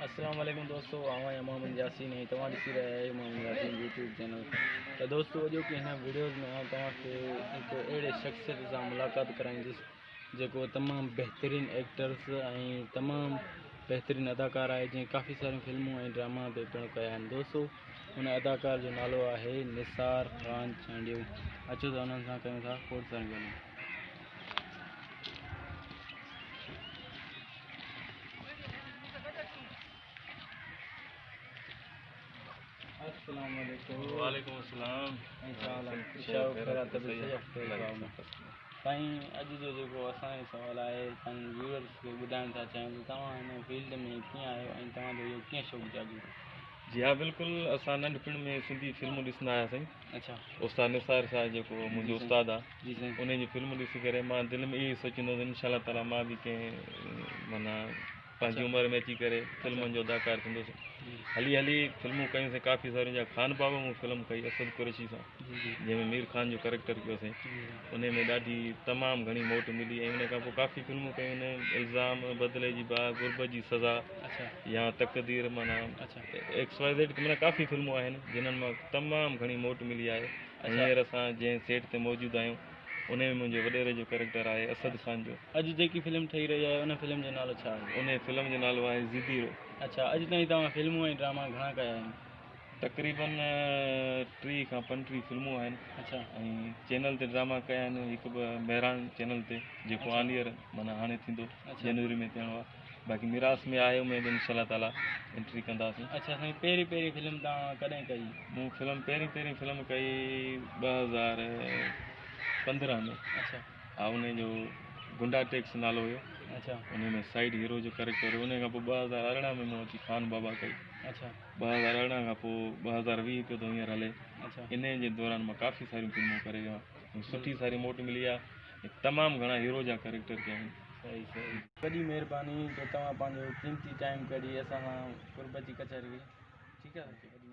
السلام عليڪم دوستو آئون آهيان محمد ياسين ۽ توهان ڏسي رهيا آهيو محمد ياسين يوٽيوب چينل ته دوستو اڄوڪي هن ويڊيوز ۾ آئون توهان کي هڪ اهڙي شخصيت سان ملاقات ڪرائيندس جيڪو تمام بهترين ايڪٽرس ۽ تمام بهترين اداڪار آهي جنهن ڪافي ساريون فلمون ۽ ڊراما به پڻ ڪيا آهن دوستو ان اداڪار جو نالو آهي نثار خان چانڊيو اچو ته انهن سان ڪيون ٿا کوڙ ساريون ڳالهيون. السلام عليڪم وعليڪم السلام. سائين اڄ جو جيڪو اسان جو سوال آهي سائين ويورز کي ٻڌائڻ ٿا چاهيون ته توهان هن فيلڊ ۾ ڪيئن آيو ۽ توهان جو اهو ڪيئن شوق جاڳيو. جي ها بلڪل اسان ننڍپڻ ۾ سنڌي فلمون ڏسندا هياسين. اڇا. استاد نثار صاحب جيڪو منهنجو استاد آ. جي سائين. انهي جون فلمون ڏسي ڪري مان دل ۾ اهو ئي سوچيندو هوس انشاء الله تعالي مان به ڪنهن معنيٰ پنهنجي عمر ۾ اچي ڪري فلمن جو اداڪار ٿيندس. هلي هلي فلمون ڪيون سين ڪافي ساريون جا خان بابا مون فلم ڪئي اسد قريشي سان جنهن ۾ مير خان جو ڪريڪٽر ڪيو سين انهي ۾ ڏاڍي تمام گهڻي موٽ ملي ۽ ان کان پوء ڪافي فلمون ڪيون الزام بدلي جي باهه غربت جي سزا يا تقدير معنيٰ ايڪس وائي زيڊ معنيٰ ڪافي فلمون آهن جنھن مان تمام گهڻي موٽ ملي آهي ۽ هينئر اسان جنهن سيٽ تي موجود آهيون انهي ۾ منهنجو وڏيري جو ڪريڪٽر آهي اسد خان جو. اڄ جيڪي فلم ٺهي رهي آهي ان فلم جو نالو ڇا آهي؟ انهي فلم جو نالو آهي زديرو. اڇا اڄ تائين توهان فلمون ۽ ڊراما گهڻا ڪيا آهن؟ تقريبن 30 کان 35 فلمون آهن. اڇا. ۽ چينل تي ڊراما ڪيا آهن هڪ ٻه مهراڻ چينل تي جيڪو آن ايئر معنيٰ هاڻي ٿيندو جنوري ۾ ٿيڻو آهي. باقي ميراث ۾ آهي ان ۾ به انشاء الله تعالي انٽري ڪنداسين. اڇا سائين پهرين پهرين فلم توهان ڪڏهن ڪئي؟ مون فلم پهرين پهرين فلم ڪئي 2015 ۾. اڇا. ها ان جو گنڊا ٽيڪس نالو هيو. اڇا. ان ۾ سائيڊ هيرو جو ڪريڪٽر هيو. ان کان پوء 2018 ۾ مون اچي خان بابا ڪئي. اڇا. 2018 کان پوء 2020 پيو ٿو هينئر هلي. اڇا. انهي جي دوران مان ڪافي ساريون فلمون ڪري ويو آهيان. سٺي ساري موٽ ملي آهي. تمام گهڻا هيرو جا ڪريڪٽر ڪيا آهن. صحيح صحيح. وڏي مهرباني جو توهان پنهنجو قيمتي ٽائيم ڪڍي اسان سان قرب جي ڪچهري ڪئي ٺيڪ آهي.